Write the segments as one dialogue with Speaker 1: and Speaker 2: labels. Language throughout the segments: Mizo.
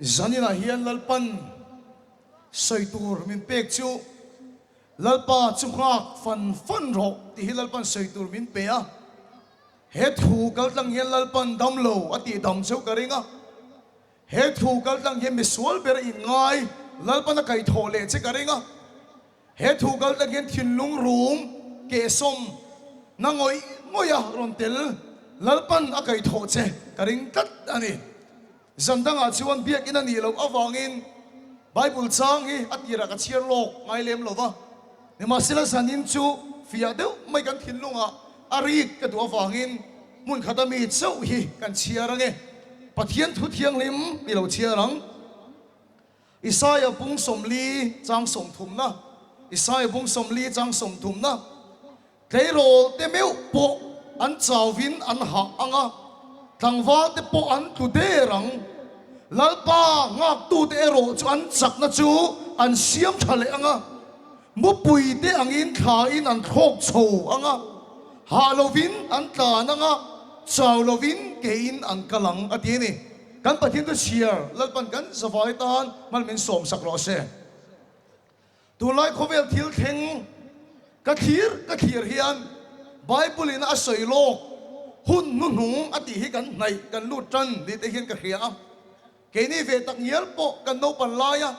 Speaker 1: Zaninah hian Lalpan sawi tur min pek chu Lalpa chu nghak fan fan rawh tih hi Lalpan sawi tur min pe a. He thu kaltlang hian Lalpan dam lo a tih dam cheu ka ring a. He thu kaltlang hian misual ber a inngai Lalpan a kaihthawh leh che ka ring a. He thu kaltlang hian thinlung rum kehsawm na ngawih ngawih a rawn tel Lalpan a kaihthawh che ka ring tlat a ni. Zan dangah chuan biakinn a nih loh avangin Bible chang hi a tirah ka chhiar lawk ngai lem lo va. Nimahsela zanin chu fiah deuh mai kan thinlungah a rik ka duh avangin hmun khata mi chauh hi kan chhiar ange. Pathian thu thianghlim i lo chhiar ang. Isaia bung 40 chang 30na, Isaia bung 40 chang 30na, Tleirawl te meuh pawh an chauvin an hah ang a, tlangval te pawh an tlu der ang. Lalpa nghaktute erawh chu an chakna chu an siam tha leh ang a, mupui te angin thlain an thlawk chho ang a, hah lovin an tlan ang a, chau lovin kein an kal ang, a ti a ni. Kan Pathian chu chhiar Lalpan kan zavai tan hman min sawmsak rawh se. Tunlai khawvel thil thleng ka thlir ka thlir hian Bible in a sawi lawk hun hnuhnung a tih hi kan hnaih kan lut tan ni te hian ka hria a. Keini ve tak ngial pawh kan naupan laia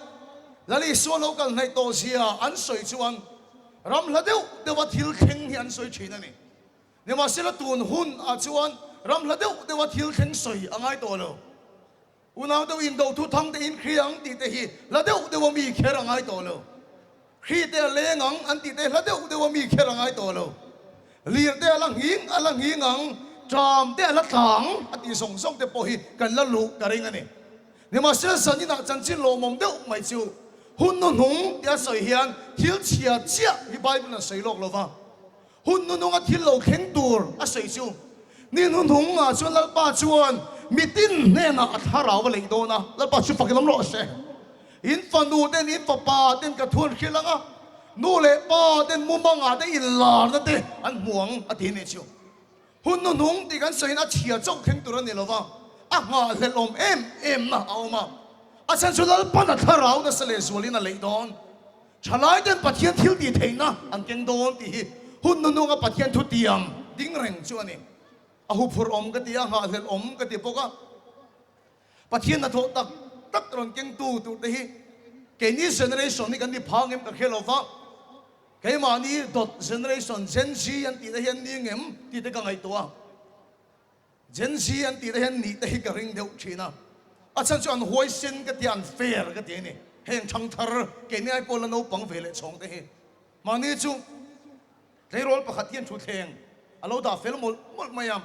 Speaker 1: Lal Isua lo kal hnaih tawh zia an sawi chuan ram hla deuh deuha thil thleng hi an sawi thin a ni. Nimahsela tun hun ah chuan ram hla deuh deuha thil thleng sawi a ngai tawh lo. Unau deuh in do thu thang te in hri ang tih te hi hla deuh deuh a mi kher a ngai tawh lo. Hri te a leng ang an tih te hla deuh deuh a mi kher a ngai tawh lo. Lir te a la nghing a la nghing ang, ṭam te a la tla ang a tih zawng zawng te pawh hi kan la luh ka ring a ni. Nimahsela zaninah chanchin lawmawm deuh mai chu hun hnuhnung tia sawi hian thil chhia chiah hi Bible-in a sawi lawk lo va. Hun hnuhnunga thil lo thleng tur a sawi chu, Ni hnuhnungah chuan Lalpa chuan mitin hnenah a thlarau a leih dawn a, Lalpa chu fakin awm rawh se. In fanu ten, in fapa ten ka thu an hrilh ang a, nu leh pa ten mumangah te inlarna te an hmu ang a ti a nih chu. Hun hnuhnung tih kan sawiin a chhia chauh thleng tur a ni lo va, a nghahhlelh awm em emna a awm a, a chhan chu Lalpan a thlarau nasa lehzualin a leih dawn. Thalai ten Pathian thil tih theihna an keng dawn tih hi hun nununga Pathian thu tiam ding reng chu a ni. A huphurh awm ka ti a, nghahhlelh awm ka ti bawk a. Pathian hnathawh tak tak rawn kengtu tur te hi keini generation hi kan ni phang em ka hre lo va, keimahni dawt generation Gen Z an tih te hian ni ngem tih te ka ngaihtuah a. Gen Z an tih te hian nih te hi ka ring deuh thin a, a chhan chu an huaisen ka ti a, an fair ka ti a ni. Heng thangthar keini ai pawh la naupang ve leh chhawng te hi mahni chu tleirawl pakhat hian thutthleng a lo dah fel mawlh mawlh mai a,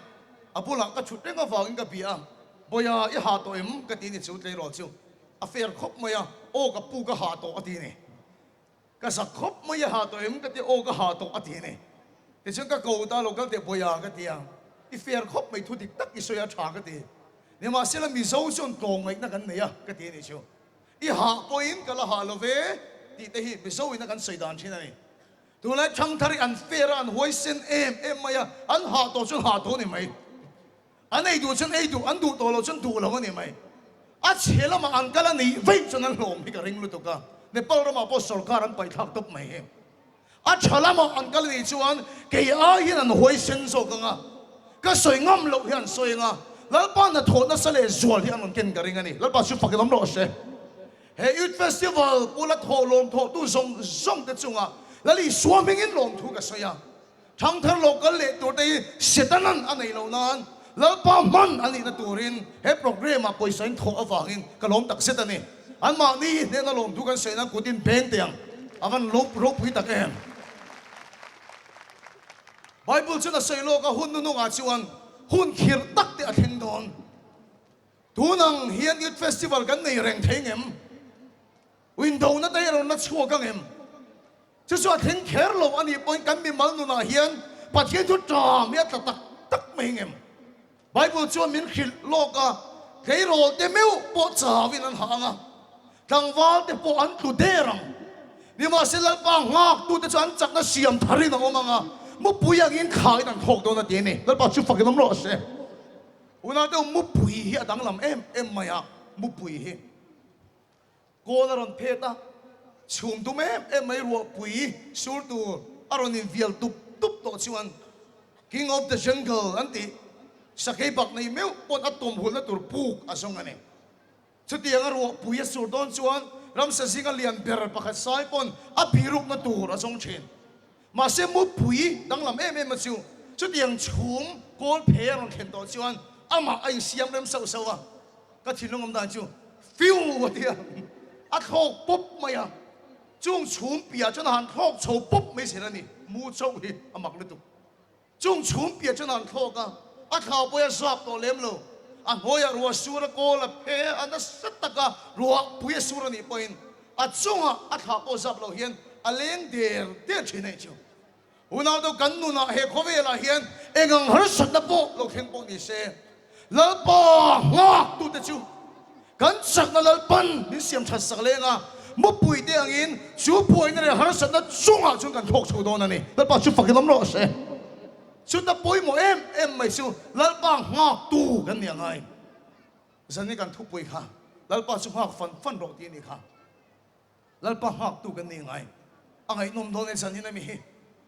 Speaker 1: a bulah ka thut reng avangin ka bia a, Bawiha i ha tawh em? ka ti a ni chu tleirawl chu a fair khawp mai a, aw ka pu ka ha tawh a ti a ni. Ka zak khawp mai a ha tawh em ka ti aw ka ha tawh a ti a ni. Tichuan ka ko ta lo kal teh Bawiha ka ti a, i fair khawp mai thu dik tak i sawi a tha ka ti. Nimahsela Mizo chuan tlawmngaihna kan nei a ka ti a nih chu. I hah pawhin ka la hah lo ve tih te hi Mizo in a kan sawi dan thin a ni. Tunlai thangthar hi an fair a an huaisen em em mai a, an hah tawh chuan hah tawh a ni mai. An ei duh chuan ei duh, an duh tawh loh chuan duh lo a ni mai. A chhe lamah an kal a nih veih chuan an hlawm hi ka ring lutuk a. Nepal ramah pawh sorkar an paihthlak tawp mai hi. A tha lamah an kal a nih chuan kei ai hian an huaisen zawk ang a, ka sawi ngam loh hi an sawi ang a, Lalpa hnathawh nasa leh zual hi an rawn ken ka ring a ni. Lalpa chu fak in awm rawh se. He Youth Festival pula thawh lawmthawhtu zawng zawng te chungah Lal Isua hmingin lawmthu ka sawi a. Thangthar lo kal leh tur te hi Setanan a nei lo nan Lalpa hman a nihna turin he programme ah pawisa in thawh avangin ka lawm tak zet a ni. Anmahni hnena lawmthu kan sawi nan kut in beng teh ang a van ropui tak em. Bible chuan a sawi lawk a hun nunungah chuan hun khirh tak te a thleng dawn. Tunang hian Youth Festival kan nei reng thei ngem? Window na te hi a rawn la chhuak ang em? Chu chu a thleng kher lo a nih pawhin kan mimal nunah hian Pathian chu ṭam hi a tla tak tak mai ngem? Bible chuan min hrilh lawk a, tleirawl te meuh pawh chauin an hah ang a, tlangval te pawh an tlu der ang. Nimahse Lalpa nghaktute chu an chakna siam tharin a awm ang a, mupui angin thlain an thlawk dawn a ti a ni. Lalpa chu fakin awm rawh se. Unau deuh mupui hi a danglam em em mai a, mupui hi. Kawl a rawn phet a, chhum dum em em mai ruahpui sur tur a rawn invial tup tup tawh chuan King of the Jungle an tih sakei bak nei meuh pawn a tawmhulna tur puk a zawng a ni. Chutianga ruahpui a sur dawn chuan ramsa zinga lian ber pakhat sai pawn a birukna tur a zawng thin. Mahse mupui danglam em em a chu chutiang chhum kawl phe a rawn thlen tawh chuan amah a insiam rem sauh sauh a, ka thinlung awm dan chu fiu a ti a, a thlawk pawp mai a, chung chhum piah chuan a han thlawk chho pawp mai zel a ni, mu chauh hi a mak lutuk. Chung chhum piah chuan an thlawk a, a thla pawh a zap tawh lem lo. A hnuaiah ruah sur a kawl a phe a nasa taka ruah pui a sur a nih pawhin a chungah a thla pawh zap loh hian a leng der der thin a nih chu. Unau deuh kan nunah he khawvelah hian eng ang harsatna pawh lo thleng pawh ni se, Lalpa nghak tute chu kan chakna Lalpan min siam that sak leng a, mupui te angin chu buaina leh harsatna chungah chuan kan thawk chho dawn a ni. Lalpa chu fakin awm rawh se. Chuta pawimawh em em mai chu Lalpa nghak tu kan ni a ngai. Zan hi kan thupui kha Lalpa chu nghak fan fan rawh tih a nih kha. Lalpa nghaktu kan ni ngai. A ngaihnawm dawn e zanin a mi hi.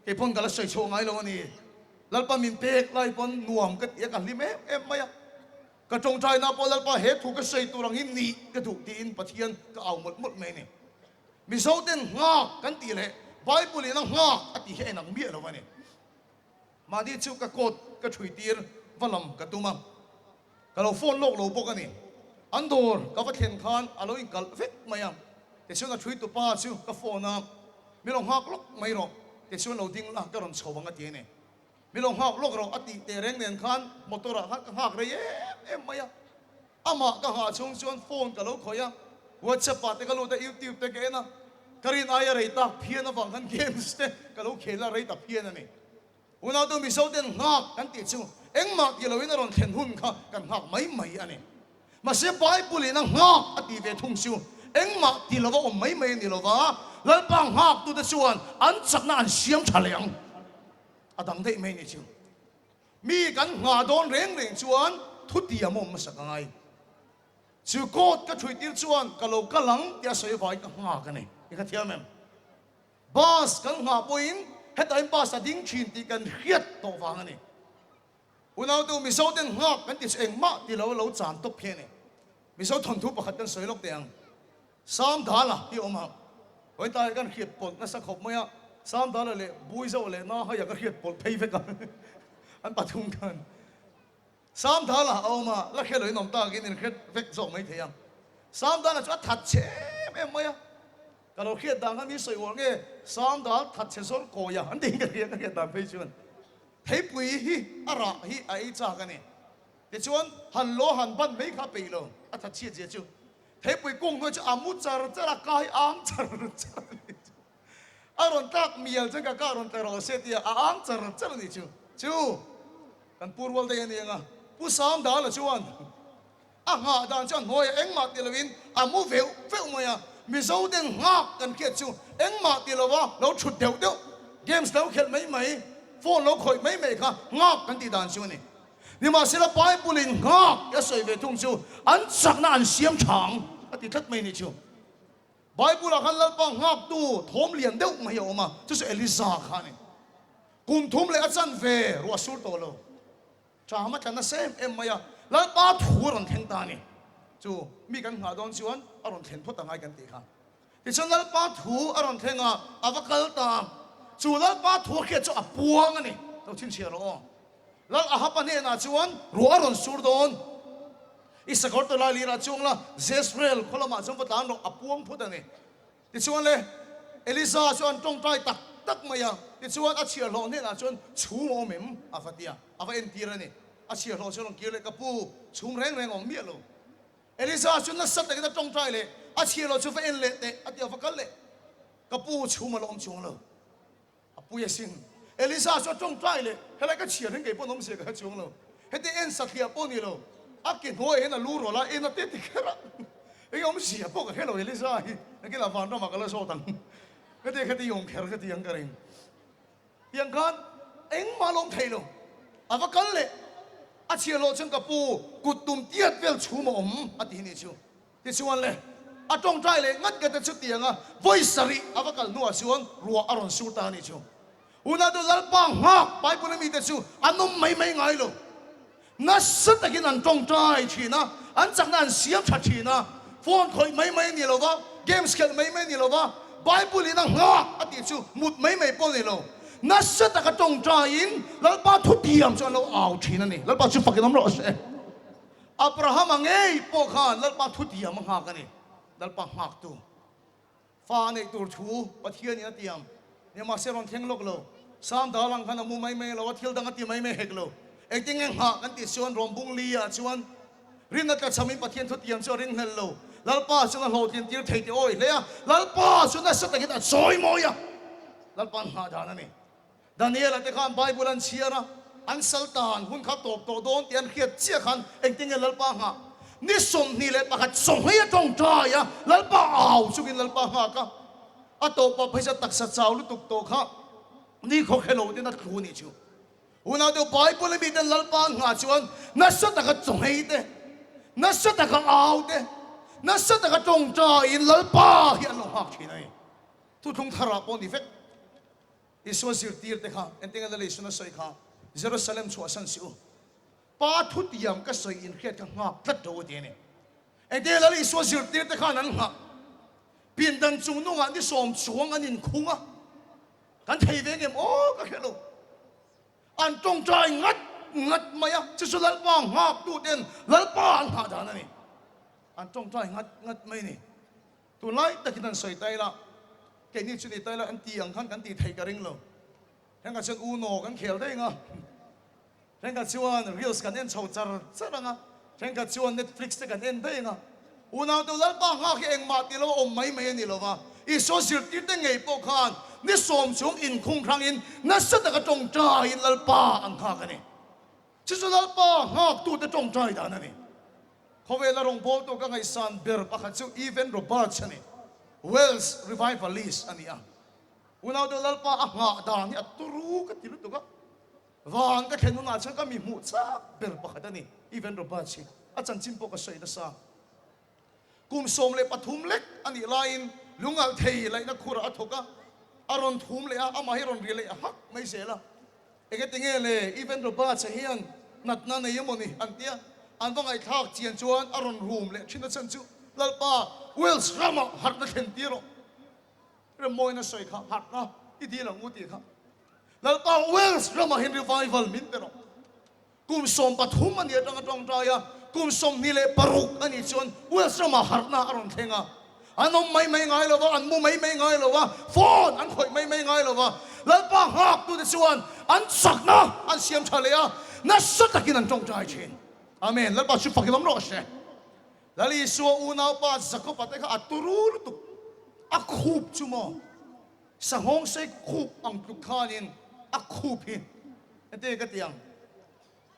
Speaker 1: Kei pawn ka la sawi chhuah ngai lo a ni. Lalpa min pek lai pawn nuam ka ti a, ka hlim em em mai a. Ka tawngtaina pawh Lalpa he thu ka sawi tur angin nih ka duh tiin Pathian ka au mawlh mawlh mai a ni. Mizo ten nghak kan tih leh Bible in a nghak a tih hi a inang miah lo a ni. Mahni chu ka coat ka thui tir va lam ka tum a. Ka lo phone lawk lo bawk a ni. An dawr ka va thlen khan a lo inkalh vek mai a. Tichuan a thui tupa chu ka phone a, Mi lo nghak lawk mai rawh, tichuan lo ding la ka rawn chho ang a ti a ni. Mi lo nghak lawk rawh a tih teh reng nen khan motor ah khan ka nghak rei em em mai a. Amah ka nghah chhung chuan phone ka lo khawih a, WhatsApp ah te ka lut a, YouTube te ka en a, ka rin aia rei tak phian avang khan games te ka lo khel a, rei ta phian a ni. Unautu Mizo ten nghak kan tih chu engmah tih loin a rawn thlen hun kha kan nghak mai mai a ni. Mahse Bible in a nghak a tih ve thung chu engmah tih lova awm mai mai a ni lova, Lalpa nghaktute chuan an chakna an siam tha leh ang. A dang daih mai ni chu. Mi kan nghah dawn reng reng chuan thutiam a awm hmasa ka ngai. Chu coat ka ṭhuih tir chuan ka lo kal ang tih a sawi avangin ka nghak a ni. I ka thiam em? Bus kan nghah pawhin hetah bus a ding thin tih kan hriat tawh vang a ni. Unautu Mizo ten nghak kan ti chu engmah ti lo lo chan tawp hi a ni. Mizo thawnthu pakhat kan sawi lawk teh ang. Samdala hi a awm ang. Vawiin tlaiah kan hriat pawlh nasa khawp mai a, Samdala leh Buizo leh Nahaia ka hriat pawlh phei vek a, an pathum khan. Samdala a awm a, la hre loin awm takin in hre vek zawk mai thei ang. Samdala chu a that chhe em em mai a. Ka lo hriat dan kha mi sawi uar nge Samdal that chhe zawr kawi a an ti ka hria ka hriat dan phei chuan theipui hi a rah hi a ei chak a ni. Tichuan han lo han ban mai kha peih lo a that chhiat zia chu theipui kung hnuai chu a mu char char a ka hi ang char char a ni chu. A rawn tlak mial chuan ka ka rawn tla rawh se tia a ang char char a ni chu. Chu kan pu rual daih a ni ang a Pu Samdala chuan A nghah dan chuan hnuaiah engmah ti loin a mu veuh veuh mai a, Mizo ten nghak kan hriat chu engmah ti lova lo thut deuh deuh, games lo khelh mai mai, phone lo khawih mai mai kha nghak kan tih dan chu a ni. Nimahsela Bible in nghak a sawi ve thung chu an chakna an siam tha ang a ti tlat mai ni chu. Bible ah khan Lalpa nghaktu thawm lian deuh mai a awm a, chu chu Eliza kha a ni. Kum thum leh a chan ve ruah sur tawh lo. Ṭam a tla nasa em em mai a, Lalpa thu a rawn thleng ta a ni. Chu mi kan nghah dawn chuan a rawn thlen phawt a ngai kan tih kha. Tichuan Lalpa thu a rawn thleng a, a va kal ta a. Chu Lalpa thu a hriat chu a puang a ni. Lo chhinchhiah rawh aw. Lal Ahaba hnenah chuan ruah a rawn sur dawn. I sakawr tawlai lirah chuang la, Jezreel khaw lamah chuan va tlan rawh, a puang phut a ni. Tichuan le, Elisa chu an tawngtai tak tak mai a, tichuan a chhiahhlawh hnenah chuan chhum a awm em? a va ti a, a va entir a ni. A chhiahhlawh chuan rawn kir leh, Ka pu, chhum reng reng a awm miah lo. Elisa chu nasa takin a tawngtai leh, a chhiahhlawh chu va en leh teh, a ti a, va kal leh, Ka pu, chhum a la awm chuang lo. A pui asin. Elisa chu a tawngtai leh, Helai ka chhiar hian kei pawh an awm zia ka hre chuang lo. Heti en satliah pawh ni lo. A ke hnuaiah hian a lu rawlh a, en a te ti kher a. Eng awm zia pawh ka hre lo Elisa hi. Nakinah vanramah ka la zawt ang. Heti khati awm kher ka ti ang ka ring. Tiang khan engmah la awm thei lo. A va kal leh. A chhiar loh chuan ka pu kut tum tiat vel chhum a awm a ti hi ni chu. Tichuan le, A tawngtai leh ngat ngat a chutiang a, vawi sarih a va kal hnuah chuan ruah a rawn sur ta a nih chu. Unau Lalpa nghak Bible a mite chu an awm mai mai ngai lo. Nasa takin an tawngtai thin a, an chakna an siam tha thin a, phone khawih mai mai a ni lo va, games khelh mai mai a ni lo va, Bible in a nghak a tih chu mut mai mai pawh a ni lo. Nasa taka tawngtaiin Lalpa thutiam chu an lo au thin a ni. Lalpa chu fakin awm rawh se. Abrahama ngei pawh khan Lalpa thutiam a nghak a ni. Lalpa nghaktu. Fa a neih tur thu Pathianin a tiam. Nia mahse rawn thleng lawk lo. Sam dal ang khan a mu mai mai lo a, thil dang a ti mai mai hek lo. Engtin nge nghah kan tih chuan rawm bung li ah chuan rinna tla chhamin Pathian thu tiam chu a ring hlel lo. Lalpa chuan a hlawhtlin tir thei tih awi hle a, Lalpa chu nasa takin a chawi mawi a. Lalpa nghah dan a ni. Daniel-a te khan Bible an chhiar a, an sal tan hun kha tawp tawh dawn tih an hriat chiah khan engtin nge Lalpa nghah? Ni 21 chawnghei a tawngtai a, Lalpa au chungin Lalpa nghak a, a tawpah phaisa taksa chau lutuk tawh kha ni khawkhe lo ten a thlu nih chu. Unau deuh Bible a miten Lalpa nghah chuan nasa taka chawnghei te, nasa taka au te, nasa taka tawngtaiin Lalpa hi an lo nghak thin a ni. Thuthlung tharah pawh ni vek. Isua zirtir te kha engtin nge Lalisuna sawi kha Jerusalem chhuahsan si u. Pa thutiam ka sawi inhriat kha nghak tlat lo a ti a ni. Engtin nge Lalisua zirtir te khan an nghah? Pindan chung nungah ni sawm chuang an inkhung a, kan thei ve ngem aw ka hre lo. An tawngtai ngat ngat mai a, chu chu Lalpa nghaktu ten Lalpa an nghah dan a ni. An tawngtai ngat ngat mai a ni. Tunlai takin an sawi ta ila, keini chu ni ta ila an ti ang khan kan tih theih ka ring lo. Thenkhat chuan Uno kan khel daih ang a, thenkhat chuan Reels kan en chho char char ang a, thenkhat chuan Netflix te kan en daih ang a. Unau te Lalpa nghak hi engmah ti lo a awm mai mai a ni lo va, Isua zirtirte ngei pawh khan ni sawm chung inkhung hrangin nasa taka tawngtaiin Lalpa an nghak a ni. Chu chu Lalpa nghaktute tawngtai dan a ni. Khawvela rawngbawltu ka ngaihsan ber pakhat chu Evan Roberts a ni. Welsh revivalist a ni a. Unaute Lalpa a nghah dan hi a turu ka ti lutuk a. Van ka thlen hunah chuan ka mi hmuh chak ber pakhat a ni Evan Roberts hi. A chanchin pawh ka sawi nasa. Kum 13 lek a nih laiin lungalh thei laihna khurah a thawk a, a rawn thum leh a, amah hi rawn ri leh hak mai zel a. Enge tinge le Evan Roberts-a hian natna nei emaw ni an tia, an va ngaihthlak chian chuan a rawn rum leh thin a chhan chu Lalpa Wales ramah harhna thlen tir rawh. Remmawina sawi kha harhna i dil ang u tih kha. Lalpa Wales ramah hian revival min pe rawh. Kum 13 a nih atanga tawngtai a, kum 26 a nih chuan Wales ramah harhna a rawn thleng a. An awm mai mai ngai lo va, an mu mai mai ngai lo va, phone an khawih mai mai ngai lo va. Lalpa nghaktute chuan an chakna an siam tha leh a, nasa takin an tawngtai thin. Amen. Lalpa chu fakin awm rawh se. Lal Isua unaupa Jakob-a te kha a turu lutuk, a khup chu maw? Sanghawng sei khup ang tluk khanin a khup hi heti ka ti ang,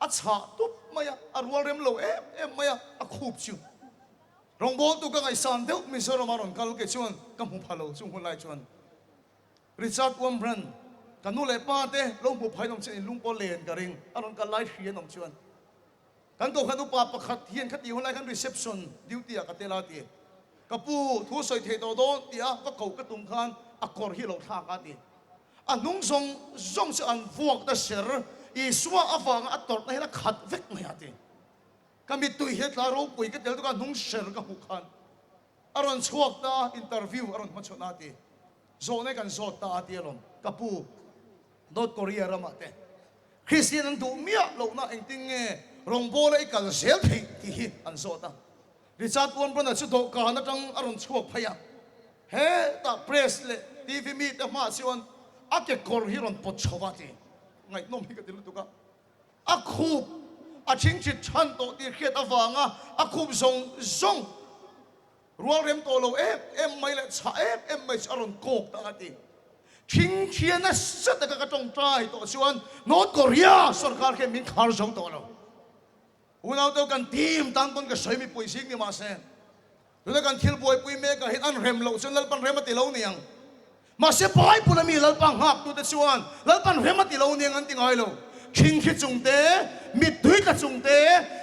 Speaker 1: a chhah tup mai a, a rual rem lo em em mai a, a khup chu. Rawngbawltu ka ngaihsan deuh Mizoram a rawn kal ke chuan ka hmu pha lo chung hun lai chuan Richard Wurmbrand ka nu leh pa te lo hmu phain awm chuan in lung pawh len ka ring a rawn kal lai hri an awm chuan Kan kohhran upa pakhat hian khati hun lai khan reception duty ah ka tel a ti. Ka pu thu sawi thei tawh dawn tih a va koh ka tum khan a kawr hi a lo thlak a ti. A hnung zawng zawng chu an vuak ta ser, Isua avanga a tawrhna hian a khat vek mai a ti. Ka mittui hi a tla ropui ka tel tuk a hnung ser ka hmuh khan a rawn chhuak ta a, interview a rawn hmachhawn a ti. Zawhna kan zawt ta a ti alawm ka pu North Korea ramah te Kristian an duh miah lohna engtin nge rawngbawla i kal zel theih tih hi an zawt a. Richard Wurmbrand-a chu dawhkan atang a rawn chhuak phei a, hetah press leh TV mite hmaah chuan a kekawr hi rawn pawt chho a ti. Ngaihnawm hi ka ti lutuk a. A khup a thingthit than tawh tih hriat avanga a khup zawng zawng Rual rem tawh lo em em mai leh chhah em em mai chu a rawn kawk ta a ti. Thing thia nasa taka ka tawngtai tawh chuan North Korea sorkar khian min khar zo tawh lo. Unau deuh kan team tan pawn ka sawi mipui zing ni mahse tuna kan thil buaipui mek ah hian an rem loh chuan Lalpan rem a ti lo niang. Mahse Bible a mi Lalpa nghaktute chuan Lalpan rem a ti lo niang an ti ngai lo. Thingthi chung te, mittui tla chung te,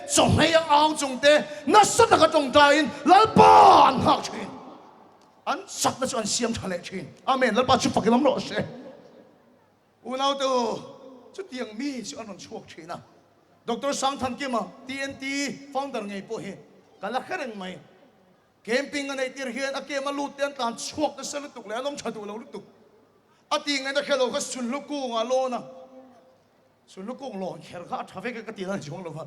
Speaker 1: chawhmei a au chung te nasa taka tawngtaiin Lalpa an nghak thin. chakna chu an siam tha leh thin. Amen. Lalpa chu fak i lam rawh se. Unaute u, chutiang mi chu an rawn chhuak thin a. Doctor Sangthankima, TNT founder ngei pawh hi ka la hre reng mai. Camping a neih tir hian a kem a lut te an tlan chhuak nasa lutuk leh an awm tha duh lo lutuk. A tih ngaihna hre lo kha Sunhlu kungah a lawn a. Sunhlu kung lawn kher kha a tha vek e ka ti dan chuang lo va.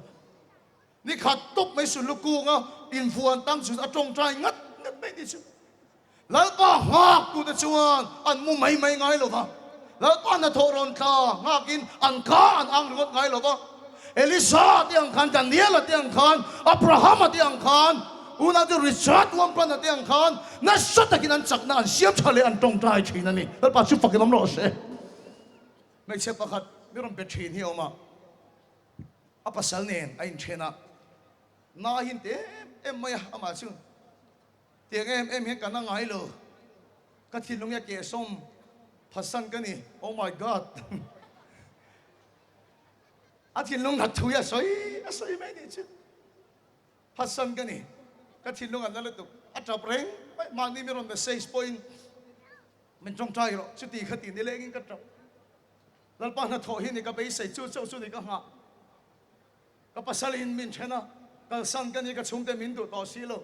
Speaker 1: Ni khat tawp mai Sunhlu kunga invuan tang chu a tawngtai ngat ngat mai ni chu. Lalpa nghak tute chuan an mu mai mai ngai lo va. Lalpa hnathawh rawn tla nghakin an ka an ang ringawt ngai lo va. Elisa te ang khan, Daniela te ang khan, Abrahama te ang khan, unaute Richard Wamplana te ang khan nasa takin an chakna an siam tha leh an tawngtai thin a ni. Lalpa chu fakin awm rawh se. Hmeichhe pakhat mi rawn be thin hi a awm a, a pasal nen a inthen a, na hi an ti em em mai a, amah chu Tiang em em hian ka na ngai lo. Ka thinlung hi a kehsawm phatsan ka ni. Oh my God! A thinlung that thu hi a sawi a sawi mai nih chu. Phatsan ka ni. Ka thinlung a na lutuk. A tap reng mai. Mahni mi rawn message pawhin min tawngtai rawh. Chuti kha ti nilengin ka tap. Lalpa hnathawh hi ni ka beisei chu chauh chu ni ka nghah. Ka pasal in min then a, kalsan ka ni ka chhungte min duh tawh si lo.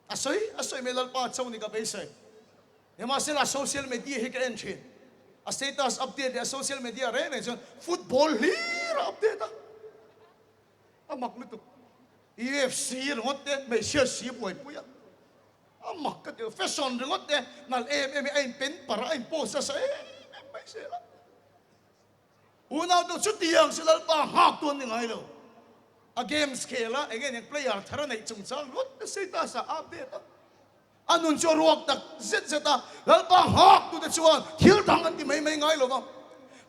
Speaker 1: A sawi a sawi mai Lalpa cho ni ka beisei. Nimahsela social media hi ka en thin. A status update leh a social media reng reng chuan football hlir a update a. A mak lutuk. UFC ringawt te hmeichhia si buaipui a. A mak ka ti lo. Fashion ringawt te nalh em em hi a inpen par a, a inpost nasa em em mai zel a. Unau tu chutiang chu Lalpa nghak tu an ni ngai lo. A games khel a, enge nen player thar a neih chungchang ringawt te status ah a update a. A nun chu a ruak tak zet zet a, Lalpa nghak tu te chuan thil dang an ti mai mai ngai lo va.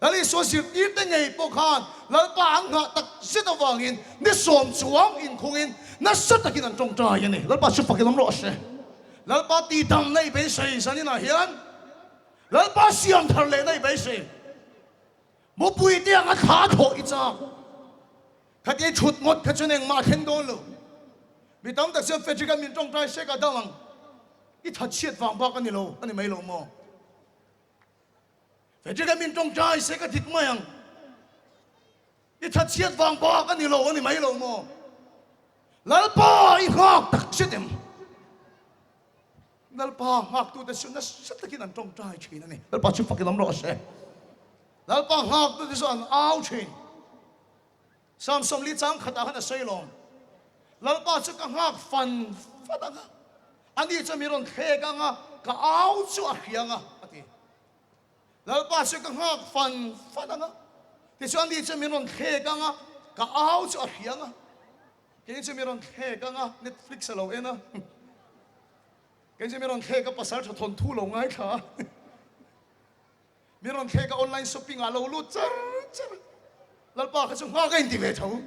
Speaker 1: Lal Isua zirtir te ngei pawh khan Lalpa an nghah tak zet avangin ni sawm chuang inkhungin nasa takin an tawngtai a ni. Lalpa chu fakin awm rawh se. Lalpa tihdamna i beisei zaninah hian Lalpa siam thar leh daih beisei. Mupui te anga thla thawh i chak. Khatia i thut ngawt kha chuan engmah a thleng dawn lo. Mi tam tak chuan Frederick-a min tawngtai sek a dang ang. I thatchhiat vang bak a ni lo, a ni mai lo maw? Frederick-a min tawngtai sek a dik mai ang. I thatchhiat vang bak a ni lo, a ni mai lo maw? Lalpa i nghak tak zet em? Lalpa nghaktute chu nasa takin an tawngtai thin a ni. Lalpa chu fakin awm rawh se. Lalpa nghaktute chu an au thin. Psalm 40 chang khatah khan a sawi lawm. Lalpa chu ka nghak fan fan ang a, ani chu mi rawn thlek ang a, ka au chu a hria ang a, a ti. Lalpa chu ka nghak fan fan ang a, tichuan ani chu min rawn thlek ang a, ka au chu a hria ang a. Kei chu mi rawn thlek ang a, Netflix a lo en a. Kei chu mi rawn thlek a, pasal tha thawnthu lo ngaithla a. Mi rawn thlek a, online shopping ah lo lut char char a. Lalpa kha chu nghak a inti ve tho.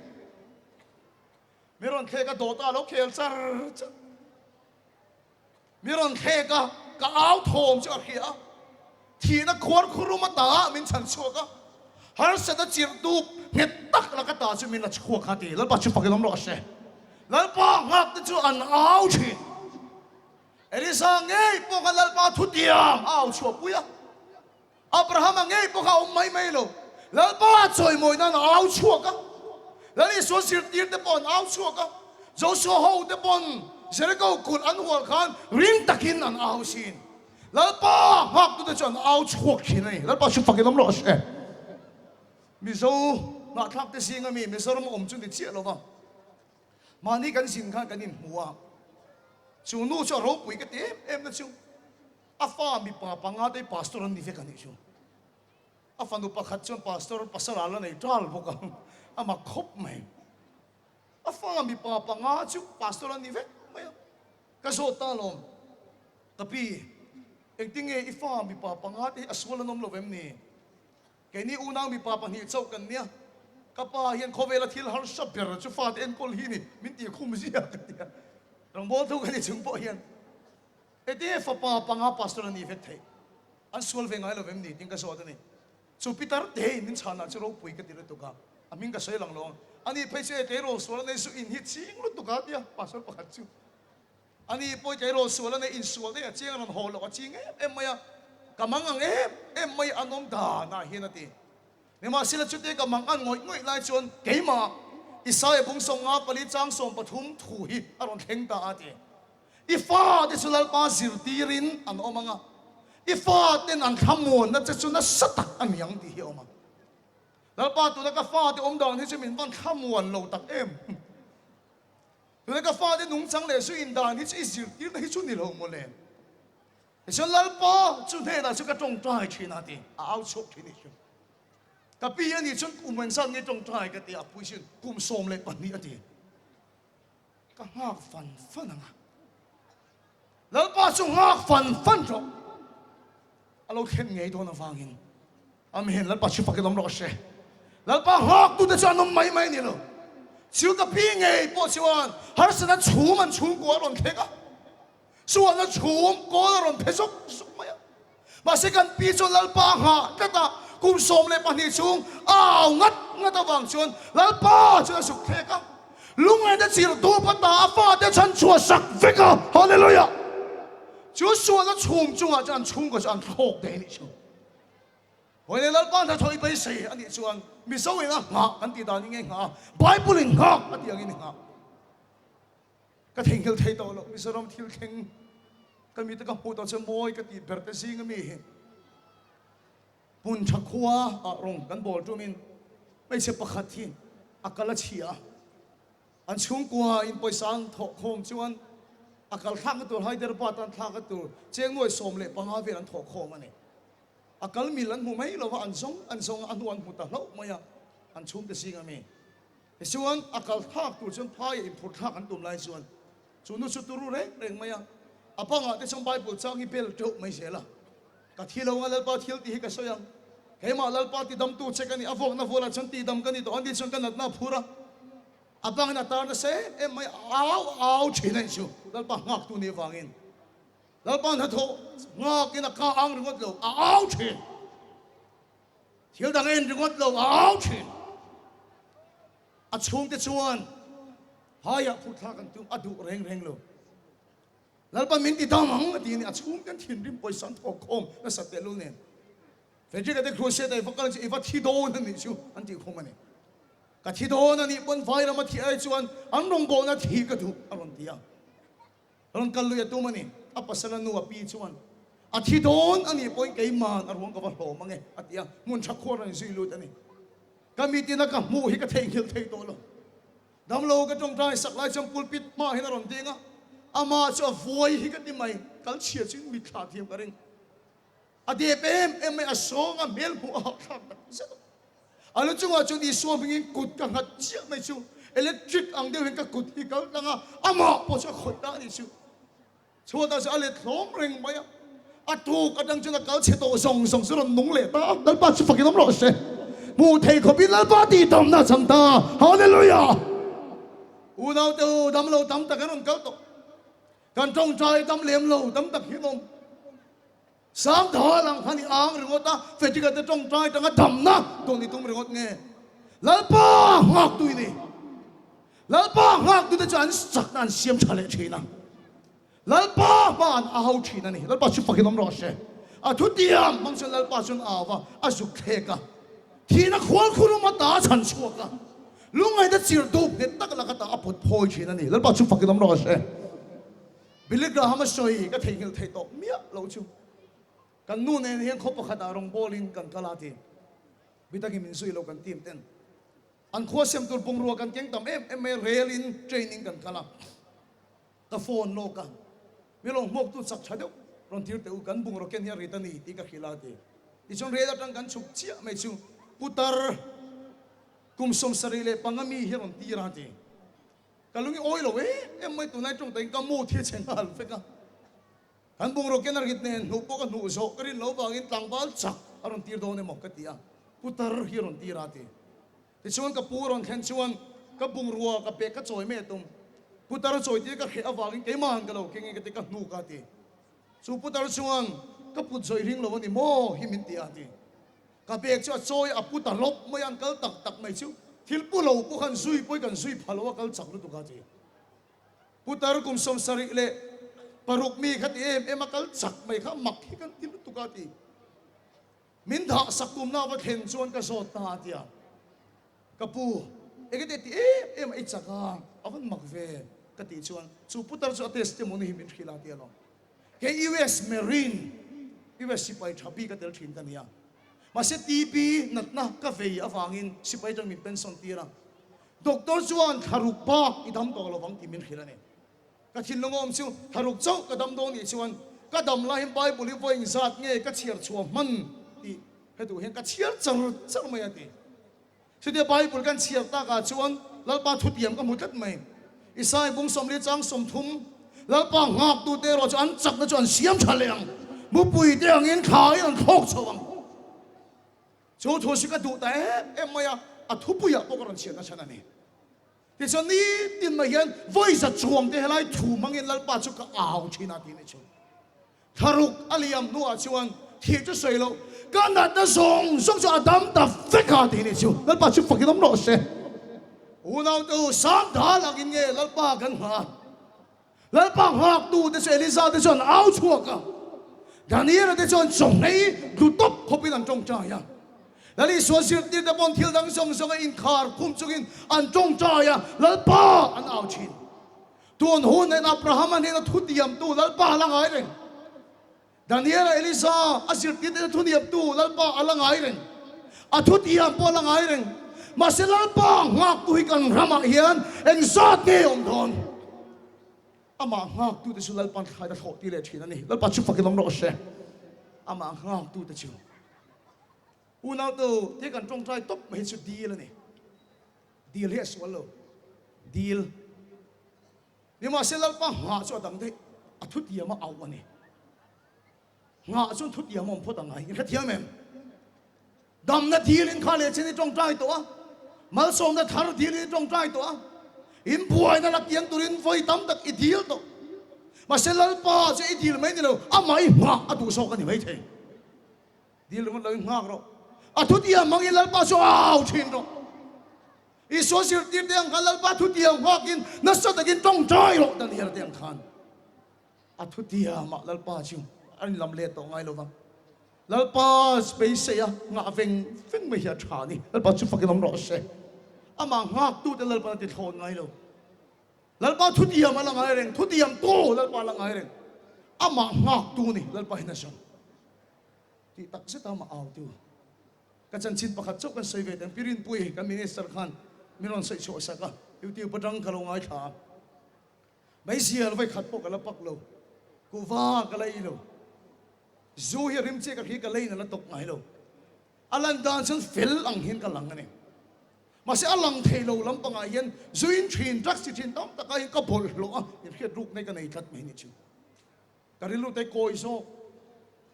Speaker 1: Mi rawn thlek a, dawt ah lo khel char char. Mi rawn thlek a, ka au thawm chu a hria a, thihna khuar khurum ata min chhan chhuak a, harsatna chirh dup nghet tak laka ta chu min la chhuak a ti. Lalpa chu fakin awm rawh se. Lalpa nghak te chu an au thin. Elisa ngei pawh kha Lalpa thutiang a au chhuahpui a. Abrahama ngei pawh kha a awm mai mai lo. Lalpa chawimawi nan a au chhuak a. Lal Isua zirtir te pawh an au chhuak a. Josua ho te pawn Jericho kulh an hual khan ring takin an au sin. Lalpa nghaktute chu an au chhuak thin a ni. Lalpa chu fakin awm rawh se. Mizo ngahthlak te zinga mi Mizoram awm chu ni chiah lo va. Mahni kan zin khan kan inhmu a. Chu nu chu a ropui ka ti em em na chu. A fa mipa panga te hi pastor an ni vek a nih chu. A fanu pakhat chuan pastor pasal a la nei tal bawk a, a mak khawp mai. A fa mipa panga chu pastor an ni vek mai a. Ka zawt ta alawm, Ka pi, engtinge i fa mipa panga te hi a sual an awm lo em ni? Keini unau mipa pahnih chauh kan nia, ka pa hian khawvela thil harsa ber chu fate enkawl hi ni min tih khum zia ka tia. Rangbawl thu ka ni chung pawh hian. Heti fapa panga pastor a ni vek theih. An sual ve ngai lo vem ni tiin ka zawt a ni. Chu Peter te in min chhanah chu ropui ka ti lutuk a, a hming ka sawi lang lo ang. Ani phei chu e tleirawl sual a nei chu in hi ching lutuk a tia pastor pakhat chu. Ani pawh tleirawl sual a nei insual daih a chiang a rawn haw loh a ching em em mai a, ka mang ang em em mai an awm danah hian a ti. Nimahsela chutia ka mang an ngawih ngawih lai chuan keimah Isaia bung 54 chang 13 thu hi a rawn thleng ta a ti. I fate chu Lalpa zirtirin an awm ang a, i faten an thlamuanna che chu nasa tak a ni ang tih hi a awm ang. Lalpa tuna ka fate awm dan hi chu min van thlamuan lo tak em. Tuna ka fate nungchang leh zu indan hi chu i zirtirna hi chu ni lo maw le. Tichuan Lalpa chu hnenah chu ka tawngtai thin a ti, a au chhuak thin i chu. Ka pi a nih chuan kum engzat nge tawngtai ka ti a, pui sin kum 12 a ti. Ka nghak fan fan ang a. Lalpa chu nghak fan fan rawh. A lo thlen ngei dawn avangin Amen. Lalpa chu fakin awm rawh se. Lalpa nghaktute chu an awm mai mai a ni lo. Chu ka pi ngei pawh chuan harsatna chhum an chhungkua a rawn thleng a. Sualna chhum kawl a rawn phe zuk zuk mai a. Mahse kan pi chuan Lalpa a nghah tlat a, kum 12 chhung a au ngat ngat avang chuan Lalpa chuan a zuk thlek a. Lungngaihna chirh dup a ta a fate chhan chhuah sak vek a. Hallelujah! Chu sualna chhum chungah chuan an chhungkua chu an thlawk daih a nih chu. Hawi leh Lalpa hnathawh i beisei a nih chuan Mizo in a nghah kan tih dan hi nge nghah a, Bible in nghak a tih angin i nghah. Ka theihnghilh thei tawh loh Mizoram thil thleng ka mite ka hmuh tawh chu mawi ka tih ber te zing a mi hi hmun tha khua ah rawng kan bawl tumin hmeichhe pakhat hi a kal a chhia a, an chhungkua in pawisa an thawh khawm chuan a kal thlakna tur Hyderabad an thlakna tur cheng nuai 15 vel an thawh khawm a ni. A kal mil an hmu mai lo va, an zawng an zawng a, a hnu an hmu ta hlauh mai a, an chhungte zing a mi. Tichuan, a kal thlak tur chuan phaia inphur thlak an tum lai chuan chu nu chu turu reng reng mai a, a bangah te chuan Bible chang hi bel teuh mai zel a. Ka thi lo anga Lalpa thil tih hi ka sawi ang. Keimah Lalpa tidamtu che ka ni, a vuakna vualah chuan tidam ka ni tawh, ani chuan ka natna a phur a. A bangin a tar nasa em em mai a, a au a au thin a nih chu Lalpa nghaktu nih avangin. Lalpa hnathawh nghakin a ka ang ringawt lo, a au thin. Thil dang en ringawt lo, a au thin. A chhungte chuan haiah phut thlak an tum, a duh reng reng lo. Lalpa min ti dam ang a ti a ni, a chhungte an thinrim pawisa an thawk khawm nasat tehlul nen. Frederick-a te crusade-a i va kal chu i va thi dawn a nih chu an tih khum a ni. Ka thi dawn a nih pawn vai rama thih ai chuan an rawngbawlna thih ka duh a rawn ti a. Rawn kal lui a tum a ni. A pasal a nu a pi chuan a thi dawn a nih pawhin keiman a ruang ka va hlawm ang e a ti a, hmun tha khuar a inzui lut a ni. Ka mitin a ka hmuh hi ka theihnghilh thei tawh lo. Damlo ka tawngtai sak lai chuan pulpit hmaah hian a rawn ding a, amah chu a vuai hi ka ti mai, kal chhia chu in mitthla thiam ka ring. A dep em em mai, a sawng a hmel hmuh a hauhthlak tak zet a. A lu chungah chuan Isua hmingin kut ka nghat chiah mai chu electric ang deuh hian ka kut hi kal tlang a, amah pawh chu a khawih ta a nih chu. Chhuatah chuan a let hlawm reng mai a, a tuk atang chuan a kal chhe tawh zawng zawng chu rawn nung leh ta a, Lalpa chu fakin awm rawh se. Hmuh thei khawpin Lalpa tihdamna a chang ta. Hallelujah! Unaute u, damlo tam tak an rawn kal tawh. Kan tawngtai dam lem lo tam tak hi an awm. Sam thal ang khan i ang ringawt a, Frederick-a te tawngtai tanga damna dawn i tum ringawt nge? Lalpa nghaktu i ni. Lalpa nghaktute chu an chakna an siam tha leh thin a. Lalpa hma an au thin a ni. Lalpa chu fakin awm rawh se. A thutiam hmang chuan Lalpa chuan a au va, a zuk thlek a. Thihna khual khurum a ta a chhan chhuak a. Lungngaihna chirh dup nghet tak laka ta a pawt phawi thin a ni. Lalpa chu fakin awm rawh se. Billy Graham a sawi ka theihnghilh theih tawh miah lo chu kan nu nen hian khaw pakhatah rawngbawlin kan kal a ti. Bitakin min zui lo kan team ten an khua siam tur bungrua kan keng tam em em mai a, rel in train in kan kal a, ka phone lawk a, mi rawn hmuak tu chak tha deuh rawn tir teh u kan bungraw ken hi a rit a ni tih ka hrilh a ti. Tichuan rel atang kan chhuk chiah mai chu putar kum 75 mi hi rawn tir a ti. Ka lung i awi lo em em mai tunlai tawng takin ka mood hi a chhe nghal vek a. Kan bungraw ken a rit nen hnuh pawh ka hnuh zawh ka rin lo vangin tlangval chak a rawn tir dawn emaw ka ti a, putar hi a rawn tir a ti. Tichuan ka pu a rawn thlen chuan ka bungrua ka pek ka chawi mai a tum. Putar a chawi tir ka hreh avangin keimahan ka lo keng in ka ti ka hnuk a ti. Chu putar chuan ka put zawih ring lo a ni maw hi min ti a ti. Ka bag chu a chawi a pu ta lawp mai a, an kal tak tak mai chu thil pu lo pawh khan zui pawh hi kan zui pha lo a kal chak lutuk a ti. Putar kum 76. Paruk mi kha ti em em a kal chak mai kha mak hi kan ti lutuk a ti. Min dah sak tumna va thlen chuan ka zawt ta a ti a. Ka pu, engete ti em em a i chak a, a van mak ve ka tih chuan chu putar chu a testimony hi min hrilh a ti alawm. Kei US Marine, US sipai tha bik a tel thin ka ni a. Mahse TB natna ka vei avangin sipai atang min pension tir a. Doctor chuan thlaruk bak i dam tawh lovang tih min hrilh a ni. Ka thinlung awm chu thlaruk chauh ka dam dawn nih chuan ka dam laiin Bible hi vawi engzat nge ka chhiar chhuah hman tih he duh hian ka chhiar char char mai a ti. Chutia Bible kan chhiar takah chuan Lalpa thutiam ka hmu tlat mai. Isai bung 40 chang 30, Lalpa nghaktute erawh chu an chakna chu an siam tha leh ang, mupuite angin thlain an thlawk chho ang. Chu thu chu ka duh ta em em mai a, a thupuiah pawh ka rawn chhiar nachhan a ni. Tichuan nitin mai hian vawi za chuang te helai thu hmangin Lalpa chu ka au thin a tih ni chu. Thlaruk a liam hnuah chuan thih chu sawi loh, ka natna zawng zawng chu a dam ta vek a tih ni chu. Lalpa chu fakin awm rawh se. Unaute sang dal angin nge Lalpa kan nghah a? Lalpa nghaktute chu Eliza te chuan au chhuak a, Daniela te chuan chawnghei du tawp khawpin an tawngtai a. Lal Isua zirtirte pawn thil dang zawng zawnga inkhar khum chungin an tawngtai a, Lalpa an au thin. Tun hun en Abrahama hnena thutiamtu Lalpa a la ngai reng. Daniela, Elisa a zirtirte thuniamtu Lalpa a la ngai reng. A thutiam pawh a la ngai reng. Mahse Lalpa nghaktu hi kan ramah hian engzat nge awm dawn? Amah nghaktute chu Lalpa'n thlain a thlawh ti leh thin a ni. Lalpa chu fakin awm rawh se. Amah nghaktute chu. Unautu, te kan tawngtai tawp mai hi chu dil a ni. Dil hi a sual lo. Dil. Nimahse Lalpa nghah chu a dang daih. A thutiam a auh a ni. Nghah chuan thutiam a awm phawt ang ai. In hrethiam em? Damna dilin kha leh chen i tawngtai tawh a. Malsawmna thar dilin i tawngtai tawh a. In buaina la kiang turin vawi tam tak i dil tawh. Mahse Lalpa chu i dil mai ni lo, amah i nghah a duh zawk a ni maithei. Dil ringawt lo in nghak rawh. A thutiam hmangin Lalpa chu au thin rawh. Isua zirtirte ang khan Lalpa thutiam nghakin nasa takin tawngtai rawh Daniel te ang khan. A thutiamah Lalpa chu a inlam let tawh ngai lo vang. Lalpa beisei a nghah veng veng mai hi a tha a ni. Lalpa chu fakin awm rawh se. Amah nghaktute Lalpa'n a ti thlawn ngai lo. Lalpa thutiam a la ngai reng, thutiam tu Lalpa a la ngai reng. Amah nghaktu ni Lalpa hian a zawng. Tih tak zet a mah au tu. Ka chanchin pakhat chauh kan sawi ve teng Pi Rinpuii kan minister khan min rawn sawi chhuah sak a, YouTube atang ka lo ngaithla a. Meizial vawi khat pawh ka la pak lo, kuhva ka la ei lo, zu hi rim chiah ka hria ka lein a la tawk ngai lo. A lan dan chuan fel ang hian ka lang a ni. Mahse a lang thei lo lampangah hian zuin thin, drugs ti thin tam takah hian ka bawlhhlawh a, inhriat ruk nei ka nei tlat mai ni chu. Ka rilru te kawi zawk.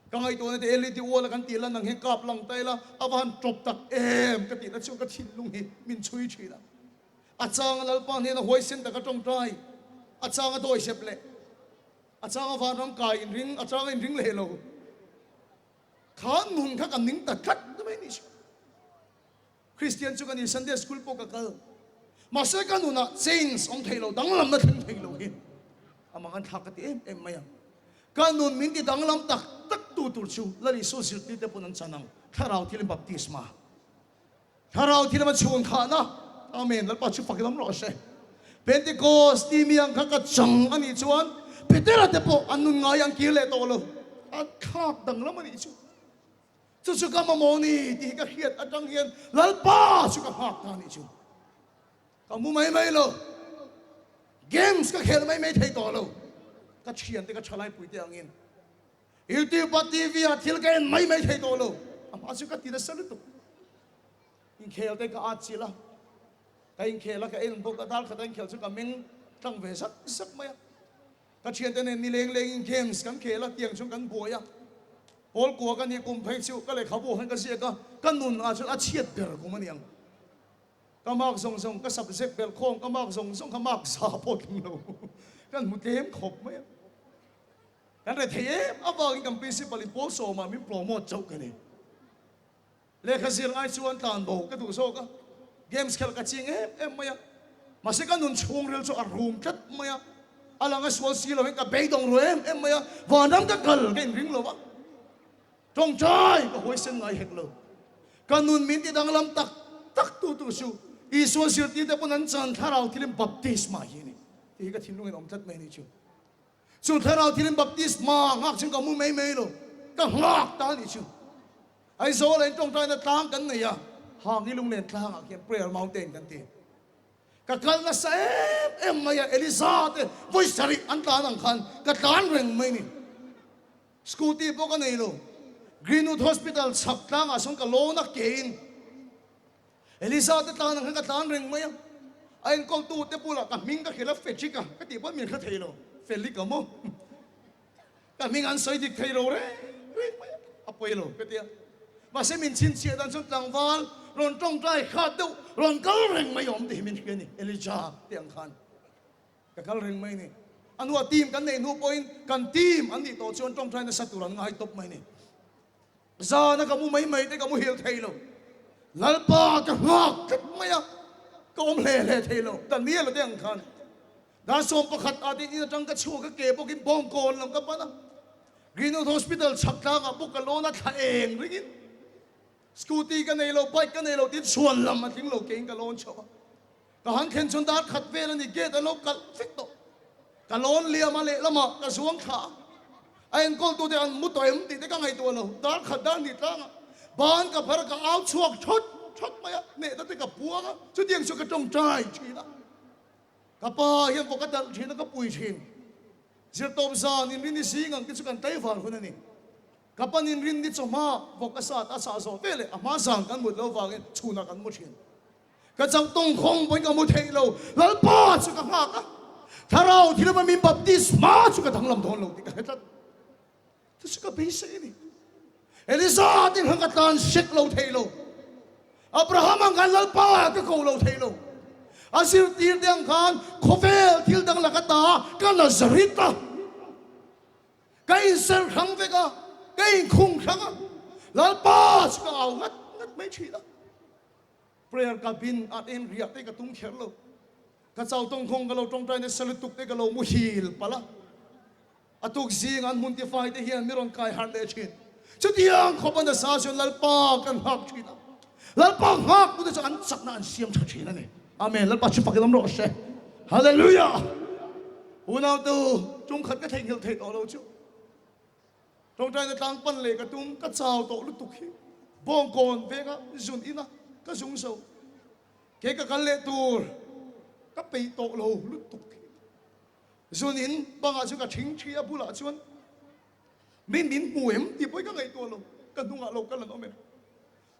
Speaker 1: Ka ngaihtuahna te LED ual a kan tih lan ang hian kap lang ta ila, a va han tawp tak em ka tihna chuan ka thinlung hi min chhui thin a. A changa Lalpa hnena huaisen taka tawngtai, a changa dawisep leh, a changa vanram kai inring, a changa inring leh lo. Kha nun kha ka ning ta tlat mai ni chu. Kristian chu ka ni, Sunday school pawh ka kal. Mahse ka nunah change awm thei lo, danglamna thleng thei lo hi a mang an thlak ka ti em em mai ang. Ka nun min ti danglam tak tak tu tur chu Lal Isua zirtirte pawn an chan ang, Thlarau thilin baptisma. Thlarau thilin a chhun khahna. Amen. Lalpa chu fak lam rawh se. Pentecost ti mi ang kha ka chang a nih chuan Petera te pawh an nun ngai an kir leh tawh lo. A thlak danglam a nih chu. Chu chu ka mamawh ni tih hi ka hriat atang hian Lalpa chu ka nghak ta nih chu. Ka mu mai mai lo. Games ka khel mai mai thei tawh lo. Ka thiante ka thalai te angin YouTube a TV ah thil ka en mai mai thei tawh lo. A hma chu ka ti nasa lutuk. Inkhel te ka at chilh a. Ka inkhel a ka en bawk a dar khat a inkhel chu ka meng tlang ve zak zak mai a. Ka thiante nen ni leng lengin games kan khel a, tiang chuan kan buai a. Pawl kua ka nih kum phei chu ka lehkhabu ah khan ka ziak a, ka nun ah chuan a chhiat ber kum a ni ang. Ka mark zawng zawng, ka subject belh khawm, ka mark zawng zawng kha mark za pawh tling lo. Kan hmu tlem khawp mai a. Kan rethei em avangin kan principal in pawl sawmah min promote chauh ka ni. Lehkha zir ngai chuan tlan bo ka duh zawk a, games khelh ka ching em em mai a, mahse ka nun chhungril chu a rum tlat mai a. A lang a sual si lo hian ka beidawng ru em em mai a, vanram ka kal ka inring lo va, tawngtai ka huaisen ngai hek lo. Ka nun min ti danglam tak tak tu tu chu Isua zirtirte pawn an chan thlarau thilin baptisma hi a ni tih hi ka thinlungin a awm tlat mai a ni chu. Chu thlarau thilin baptisma nghak chuan ka mu mai mai lo, ka nghak ta a nih chu. Aizawl ah in tawngtaina tlang kan nei a, Hangi lunglen tlangah khian Prayer Mountain kan ti. Ka kal nasa em em mai a, Eliza te vawi sarih an tlan ang khan ka tlan reng mai ni. Scooty pawh ka nei lo. Greenwood Hospital chhak tlangah sawn ka lawn a kein Eliza te tlan ang khan ka tlan reng mai a. A enkawltu te bulah ka hming ka hrilh a, Fedrick-a ka tih pawh min hre thei lo. Felick-a maw? Ka hming an sawi dik thei lo reng reng mai a, a pawi lo ka ti a. Mahse min chhinchhiah dan chuan tlangval rawn tawngtai khat deuh rawn kal reng mai awm tih hi min hria a ni, Elijah tih ang khan ka kal reng mai a ni. A hnuah team kan neih hnu pawhin kan team an nih tawh chuan tawngtai nasa tur an ngai tawp mai a ni. Zana ka mu mai mai te ka muhil thei lo. Lalpa ka nghak tlat mai a, ka awm hle hle thei lo. Daniel-a te ang khan Dar 11 ah te in atang ka chhuak a, ke bawkin Bawngkawn lam ka pan a. Greenwood Hospital chhak tlangah bawk ka lawn a, thla eng ringin scooty ka nei lo, bike ka nei lo tiin chhuan lam a tling lo kein ka lawn chhoh a. Ka han thlen chuan dar khat vel a ni, gate an lo kalh vek tawh. Ka lawn liam a, lehlamah ka zuang thla a. A enkawltute an mu tawh em tih te ka ngaihtuah lo. Dar khat dar hnih tlangah ban ka phar a, ka au chhuak thawt thawt mai a, hnehna te ka puang a, chutiang chu ka tawngtai thin a. Ka pa hian vawk a talh thin a, ka pui thin. Zirtawp zan inrin i zing ang te chu kan tlaivar hun a ni. Ka pan inrin ni chawhma vawk a sat a sah zawh ve leh a hma zan kan mut lo vangin chhunah kan mu thin. Ka chauh tawngkhawng pawhin ka mu theih lo. Lalpa chu ka nghak a, Thlarau thilama min baptisma chu ka danglam dawn lo tih ka hre tlat. Chu chu ka beisei a ni. Elisa te khan ka tlan sek lo thei lo. Abraham ang khan Lalpa ka ko lo thei lo. A zirtir te ang khan khawvel thil dang laka ta ka Nazareth a. Ka inser hrang vek a, ka inkhung hrang a. Lalpa chu ka au ngat ngat mai thin a. Prayer cabin ah te hian riah te ka tum kher lo. Ka chau tawngkhawng ka lo tawngtai nasa lutuk te ka lo muhil palh a. A tuk zing an hmun tifai te hian mi rawn kai harh leh thin. Chutiang khawp a nasa chuan Lalpa kan nghak thin a. Lalpa nghak tute chu an chakna an siam tha thin a ni. Amen. Lalpa chu fakin awm rawh se. Hallelujah. Unautu, tumkhat ka theihnghilh theih tawh lo chu. Tawngtaina tlang pan leh ka tum, ka chau tawh lutuk hi. Bawngkawn venga zun ina ka zung zo. Kei ka kal leh tur ka peih tawh lo lutuk hi. Zun in bangah chu ka thing thi a bulah chuan mi min hmu em tih pawhin ka ngaihtuah lo, ka hnungah lo kal an awm em.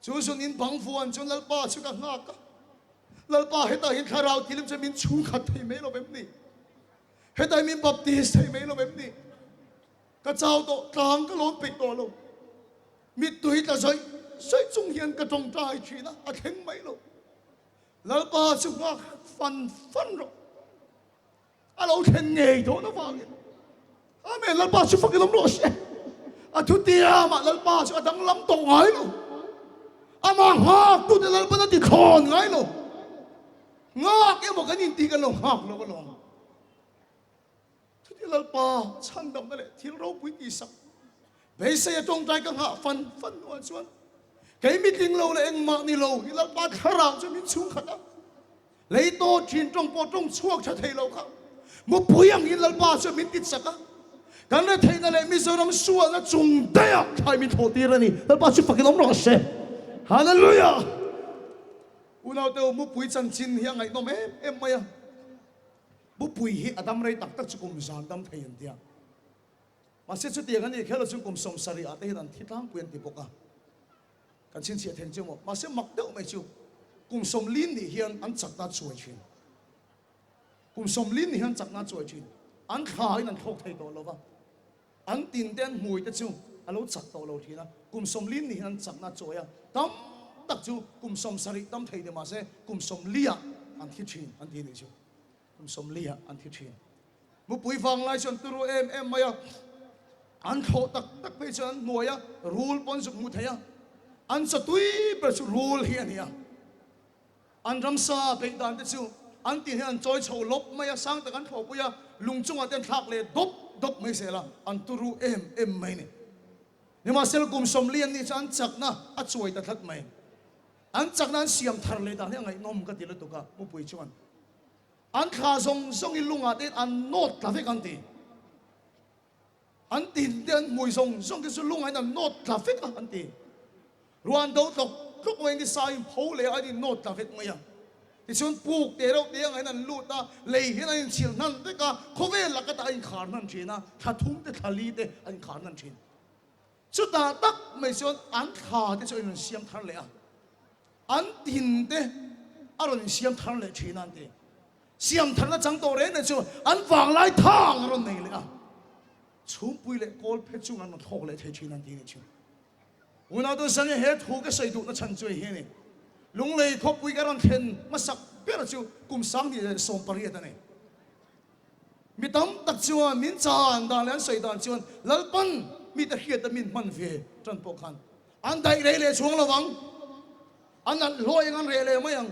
Speaker 1: Chu zun in bang vuan chuan Lalpa chu ka nghak a, Lalpa hetah hian thlarau thilim chuan min chhungkhat thei mai lo em ni? Hetah hian min baptist thei mai lo em ni? Ka chau tawh, tlang ka lawn peih tawh lo. Mittui tla zawih zawih chung hian ka tawngtai thin a, a thleng mai lo. Lalpa chu nghak fan fan rawh. A lo thlen ngei dawn avangin Amen Lalpa chu fakin awm rawh se. A thutiamah Lalpa chu a danglam tawh ngai lo. Amah nghak tute Lalpan a ti thlawn ngai lo. Nghak emaw kan intih kan lo nghak lo alawm. Chuti Lalpa chhandamna leh thil ropui tihsak beisei a tawngtai ka nghah fan fan hnuah chuan kei mitling lo leh engmah ni lo hi Lalpa thlarau chu min chhungkhat a, lei tawt thin tawng pawh tawng chhuak tha thei lo kha mupui angin Lalpa chuan min titsak a, kan retheihna leh Mizoram sualna chung daih ah thlai min thlawh tir a ni. Lalpa chu fakin awm rawh se. Hallelujah! Unaute u mupui chanchin hi a ngaihnawm em em mai a. Bupui hi a dam rei tak tak chu kum zan dam thei an tia. Mahse chutiang a nih kher lo chuan kum 70 ah te hian an thi tlangpui an ti bawk a. Kan chhinchhiah theng chu maw? Mahse mak deuh mai chu kum 40 nih hian an chakna chuai thin. Kum 40 nih hian chakna chuai thin. An thla in an thlawk thei tawh lo va. An tin te an hmui te chu a lo chak tawh lo thin a. Kum 40 nih hian an chakna chuai a. Tam tak chu kum 70 dam thei ni mahse kum 40 ah an thi thin an ti nih chu. Kum 40 ah an thi thin. Mupui vang lai chu an turu em em mai a, an thlawh tak tak phei chuan an hnuai a, rul pawn zuk hmu thei a, an chatui ber chu rul hi a ni a. An ramsa beih dan te chu. An tin hian an chawi chho lawp mai a, sang tak an thlawhpui a, lung chungah te an thlak leh dawp dawp mai zel a, an turu em em mai a ni. Nimahsela kum 40 an nih chu an chakna a chuai ta tlat mai. An chakna an siam thar leh dan hi a ngaihnawm ka ti lutuk a, mupui chuan an thla zawng zawng hi lungah te an nawt tla vek an ti. An tin te an hmui zawng zawng te chu lungah in an nawt tla vek a an ti. Ruan do tlawk tlawk mai in nisa in pho leh a an in nawt tla vek mai a. Tichuan puk te reuh te angah hian an lut a, lei hian an inchhil hnan vek a, khawvel lak atah a inkhar hnan thin a, thla thum te thla li te an inkhar hnan thin. Chutah tak mai chuan an thla te chu a inrawn siam thar leh a, an tin te a rawn insiam thar leh thin a an ti. Siam tharna chang tawh reng reng chu an vanglai thang a rawn nei leh a, chhumpui leh kawl phe chung an rawn thlawk leh thei thin an ti a nih chu. Unau tu Sani he thu ka sawi duhna chhan chu hei hi a ni. Lunglei khawpui ka rawn thlen hmasak ber chu kum 2018 a ni. Mi tam tak chuan min chan dan leh an sawi dan chuan Lalpan mite hriata min hman ve tan pawh khan an daih rei leh chuang lo vang, an alh hluai ang an reh leh mai ang.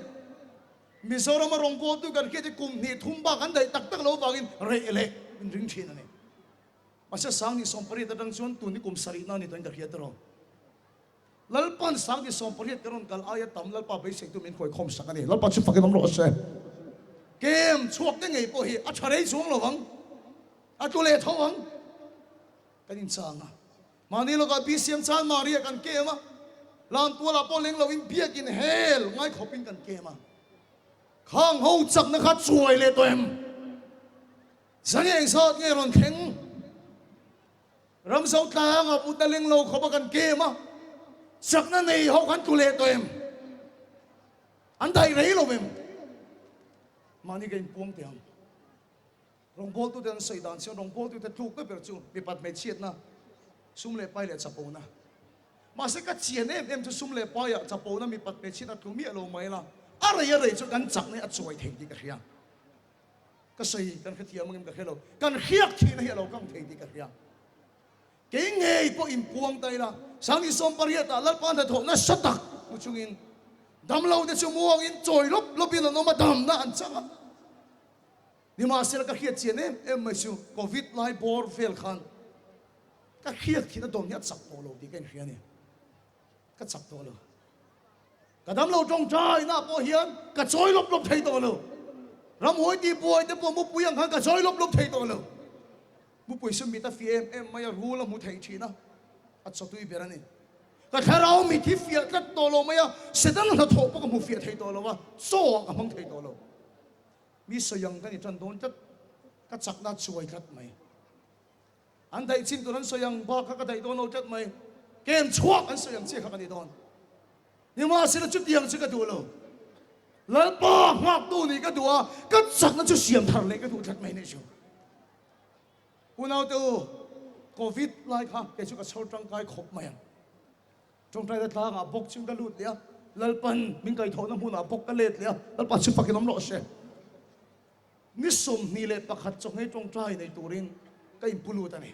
Speaker 1: Mizorama rawngbawltu kan hriat hi kum hnih thum bak an daih tak tak lo vangin reh leh min ring thin a ni. Mahse 2018 atang chuan tun hi kum sarihna a ni tawhin ka hria tawh. Lalpan 2018 ka rawn kal aia tam Lalpa beiseitu min khawikhawm sak a ni. Lalpa chu fakin awm rawh se. Kem chhuak te ngei pawh hi a tha rei chuang lo vang. A tlu leh tho ang. Kan inchang a. Mahni lawkah BCM Chan Maria kan kem a. Lamtualah pawh leng loin biakin hel ngai khawpin kan kem a. Khang ho chakna kha chuai leh tawh em? Zan eng zat nge rawn thleng? Ramzo tlanga put a leng lo khawp a kan kem a, chakna nei ho khan tlu leh tawh em? An daih rei lo em? Mahni ka inpuang teh ang. Rawngbawltute an sawi dan chuan rawngbawltute tlukna ber chu mipat hmeichhiatna, sum leh pai leh chapona. Mahse ka chian em em chu sum leh paiah chapona mipat hmeichhiatna tlu miah lo mai la, a rei a rei chu kan chakna hi a chuai thei tih ka hria. Ka sawi kan hrethiam angin ka hre lo. Kan hriak thihna hi a lo kang thei tih ka hria. Kei ngei pawh inpuang ta ila, 2018 ah Lalpa hnathawh nasa tak hmu chungin damlo te chu muangin chawi lawp lawpin an awm a, damna an chang a. Nimahsela ka hriat chian em em mai chu Covid lai bawr vel khan ka hriat thihna dawn hi a chak tawh lo tih ka inhria a ni. Ka chak tawh lo. Ka damlo tawngtaina pawh hian ka chawi lawp lawp thei tawh lo. Ramhuai tih buai te pawh mupui ang khan ka chawi lawp lawp thei tawh lo. Mupui chu mit a fiah em em mai a, rul a hmu thei thin a, a chawtui ber a ni. Ka thlarau mit hi fiah tlat tawh lo mai a, Satan hnathawh pawh ka hmu fiah thei tawh lo a, chaw ah ka hmang thei tawh lo. Mi sawi ang ka ni tan dawn tlat, ka chakna a chuai tlat mai. An daih chin tur an sawi ang bak kha ka daih dawn lo tlat mai. Kem chhuak an sawi ang chiah kha ka ni dawn. Nimahsela chutiang chu ka duh lo. Lalpa nghaktu nih ka duh a, ka chakna chu siam thar leh ka duh tlat mai nih chu. Unaute u, Covid lai kha kei chu ka chhawr tangkai khawp mai ang. Tawngtaina tlangah bawk chu ka lut leh a, Lalpan min kaihthawhna hmunah bawk ka let leh a, Lalpa chu fakin awm rawh se. Ni 21 chawhmeh tawngtai nei turin ka inpu lut a ni.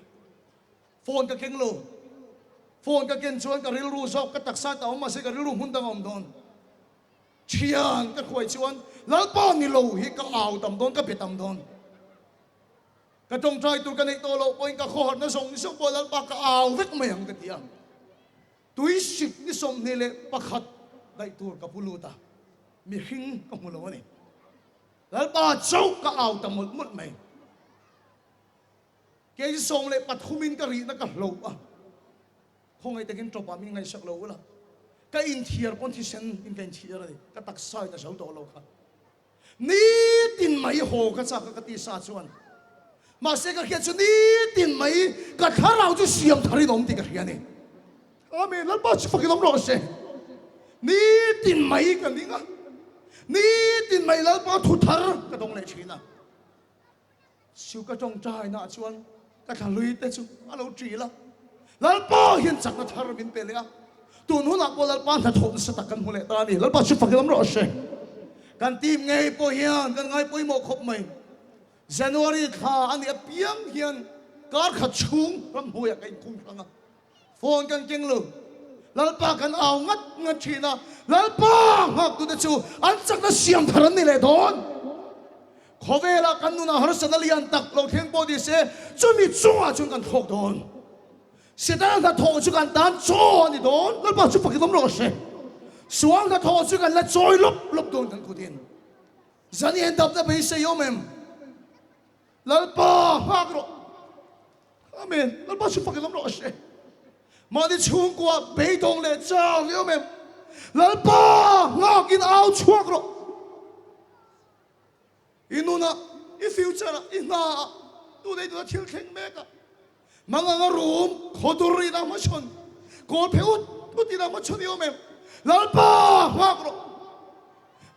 Speaker 1: Phone ka keng lo. Phone ka ken chuan ka rilru zawk ka taksa ta awm mahse ka rilru hmun dang a awm dawn. Thian ka hruai chuan Lalpa ni lo hi ka au tam dawn, ka be tam dawn. Ka tawngtai tur ka neih tawh loh pawhin ka khawharna zawng zawng pawh Lalpa ka au vek mai ang ka ti a. Tuisik ni 21 daih tur ka pu lut a, mihring ka hmu lo a ni. Lalpa chauh ka au ta mawlh mawlh mai. Kei 13 in ka rihna ka hloh a, khawngaih takin tawpah min ngaihsak lo ula, ka inthiar pawn thisen in ka inthiar a ni, ka taksa in a zo tawh lo kha. Nitin mai haw ka chak a ka tisa chuan, mahse ka hriat chu nitin mai ka thlarau chu siam tharin awm tih ka hria a ni. Amen, Lalpa chu fakin awm rawh se. Nitin mai ka ning a, nitin mai Lalpa thu thar ka dawng leh thin a. Chu ka tawngtainaah chuan ka thlahlui te chu a lo ṭil a, Lalpa hian chakna thar min pe leh a, tun hunah pawh Lalpa hnathawh nasa tak kan hmu leh ta a ni. Lalpa chu fakin awm rawh se. Kan team ngei pawh hian kan ngai pawimawh khawp mai. January thla a nih apiang hian kar khat chhung ramhnuaiah ka inkhung hrang a, phone kan keng lo. Lalpa kan au ngat ngat thin a, Lalpa nghaktute chu an chakna siam thar an ni leh dawn. Khawvela kan nunah harsatna lian tak lo thleng pawh ni se, chumi chungah chuan kan thlawk dawn. Setana hnathawh chu kan tan chaw a ni dawn, Lalpa chu fakin awm rawh se. Sual hnathawh chu kan la chawi lawp lawp dawn kan kutin. Zan i en dapna beisei awm em? Lalpa nghak rawh. Amen. Lalpa chu fakin awm rawh se. Mahni chhungkua beidawng leh chau i awm em? Lalpa nghakin au chhuak rawh. I nunah, i future-ah, i hnaah, tunei tuna thil thleng mekah, Manganga rum khawdur ina hmachhawn, kawl phe ut ut ina hmachhawn i awm em? Lalpa nghak rawh.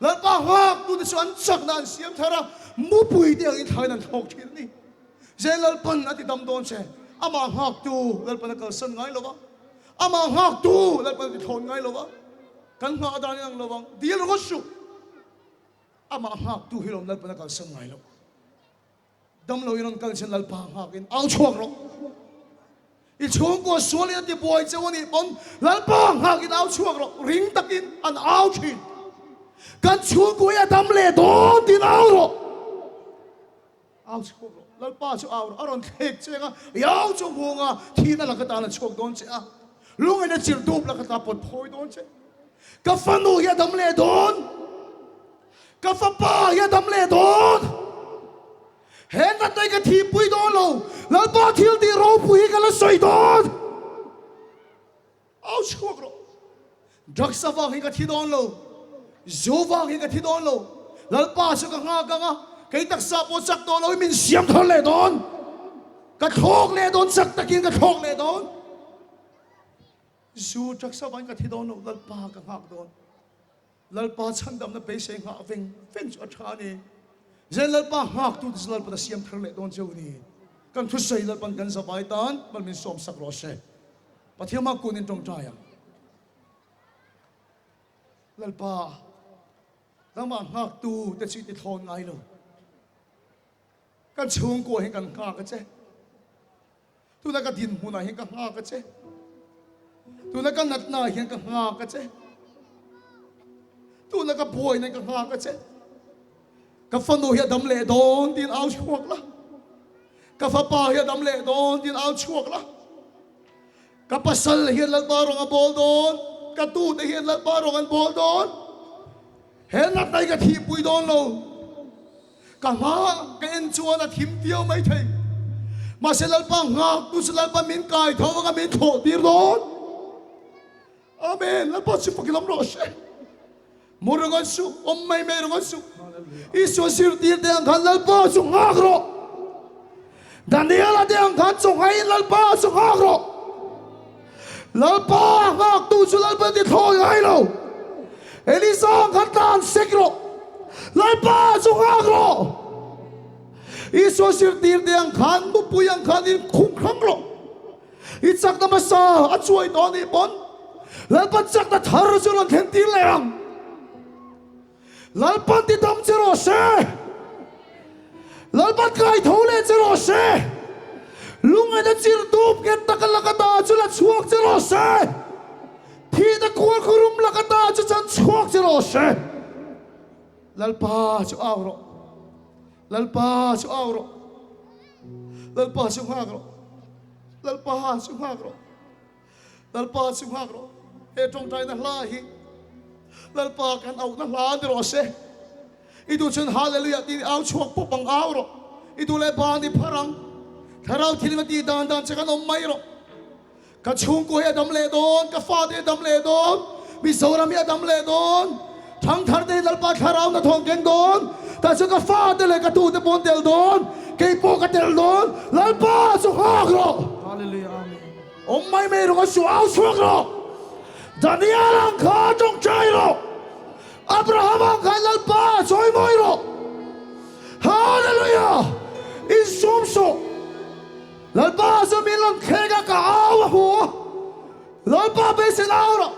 Speaker 1: Lalpa nghak tute chu an chakna an siam thar a, mupui te angin thlain an thlawk thin a ni. Zel Lalpan a ti dam dawn che, amah nghaktu Lalpan a kalsan ngai lo va, amah nghaktu Lalpan a ti thlawn ngai lo va, kan nghah dan in ang lo vang, dil rawh suh. Amah nghaktu hi lawm Lalpan a kalsan ngai lo. Damlo in rawn kal chin Lalpa nghakin au chhuak rawh. I chhungkua sualin a ti buai cheu a nih pawn Lalpa nghakin au chhuak rawh. Ring takin an au thin. Kan chhungkua hi a dam leh dawn tiin au rawh. Au chhuak rawh. Lalpa chu au rawh. A rawn thlek cheng a, i au chu hung a, thihna laka tan a chhuak dawn che a. Lungain a chirh dup laka ta pawt phawi dawn che. Ka fanu hi a dam leh dawn. Ka fapa hi a dam leh dawn. He natna hi ka thihpui dawn lo. Lalpa thil tih ropui hi ka la sawi dawn. Au chhuak rawh. Drugs avang hi ka thi dawn lo. Zu vang hi ka thi dawn lo. Lalpa chu ka nghak ang a, kei taksa pawh chak tawh lo hi min siam thar leh dawn. Ka thlawk leh dawn, chak takin ka thlawk leh dawn. Zu drugs avangin ka thi dawn lo, Lalpa ka nghak dawn. Lalpa chhandamna beisei nghah veng veng chu a tha a ni. Zen Lalpa nghaktu te chu Lalpan a siam thar leh dawn cheu a ni. Kan thusawi Lalpan kan zavai tan mal min sawm sak rawh se. Pathian hma kun in tawngtai ang. Lalpa, nangmah nghaktu te chu i ti thlawn ngai lo. Kan chhungkua hian kan nghak a che. Tuna ka dinhmunah hian ka nghak a che. Tuna ka natna hian ka nghak a che. Tuna ka buaina ka nghak a che. Ka fanu hi a dam leh dawn tiin au chhuak la. Ka fapa hi a dam leh dawn tiin au chhuak la. Ka pasal hian Lalpa rawng a bawl dawn. Ka tute hian Lalpa rawng an bawl dawn. He natna hi ka thihpui dawn lo. Ka hma ka en chuan a thim viau mai thei. Mahse Lalpa nghaktu chu Lalpa min kai tho anga min thlawh tir dawn. Amen. Lalpa chu fakin awm rawh se. Mu ringawt suh, awm mai mai ringawt suh. Isua zirtir te ang khan Lalpa chu nghak rawh. Daniela te ang khan chawngaiin Lalpa chu nghak rawh. Lalpa nghaktu chu Lalpa ti thlawi ngai lo. Elisa ang khan tlan sek rawh. Lalpa chu nghak rawh. Isua zirtir te ang khan mupui ang khan in khum hrang rawh. I chakna hmasa a chuai tawh anih pawn Lalpa chakna thar chu rawn thlen tir leh ang. Lalpa ti dam che rawh se. Lalpa kai tho leh che rawh se. Lungaina chir dup nghet taka laka ta chu la chhuak che rawh se. Thihna kual khurum laka ta chu chan chhuak che rawh se. Lalpa chu au rawh. Lalpa chu au rawh. Lalpa chu nghak rawh. Lalpa chu nghak rawh. Lalpa chu nghak rawh. He tawngtaina hla hi Lalpa kan auhna hla ni rawh se. I duh chuan Hallelujah tiin au chhuak pawp ang au rawh. I duh leh ban i phar ang. Thlarau thil nga ti dan dan che kan awm mai rawh. Ka chhungkua hi a dam leh dawn, ka fate hi a dam leh dawn, Mizoram hi a dam leh dawn, thangthar te hi Lalpa thlarau na thawng keng dawn, tah chuan ka fate leh ka tute pawh an tel dawn, kei pawh ka tel dawn, Lalpa chu nghak rawh.
Speaker 2: Hallelujah Amen.
Speaker 1: Awm mai mai rawh a su au chhuak rawh. Daniel ang kha tawngtai rawh. Abraham ang khan Lalpa chawi mawi rawh. Hallelujah. Insum suh. Lalpa chu min rawn thleng a, ka au a hmu a. Lalpa beisei au rawh.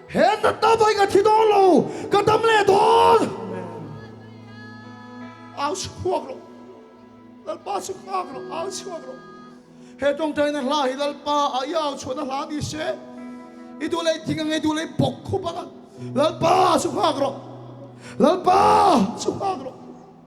Speaker 1: He natna vawi ka thi dawn lo, ka dam leh dawn. Au chhuak rawh. Lalpa chu nghak rawh, au chhuak rawh. He tawngtaina hla hi Lalpa a i au chhuahna hla ni se. I duh leh thing ang, i duh leh bawk khup ang a. Lalpa chu nghak rawh. Lalpa chu nghak rawh.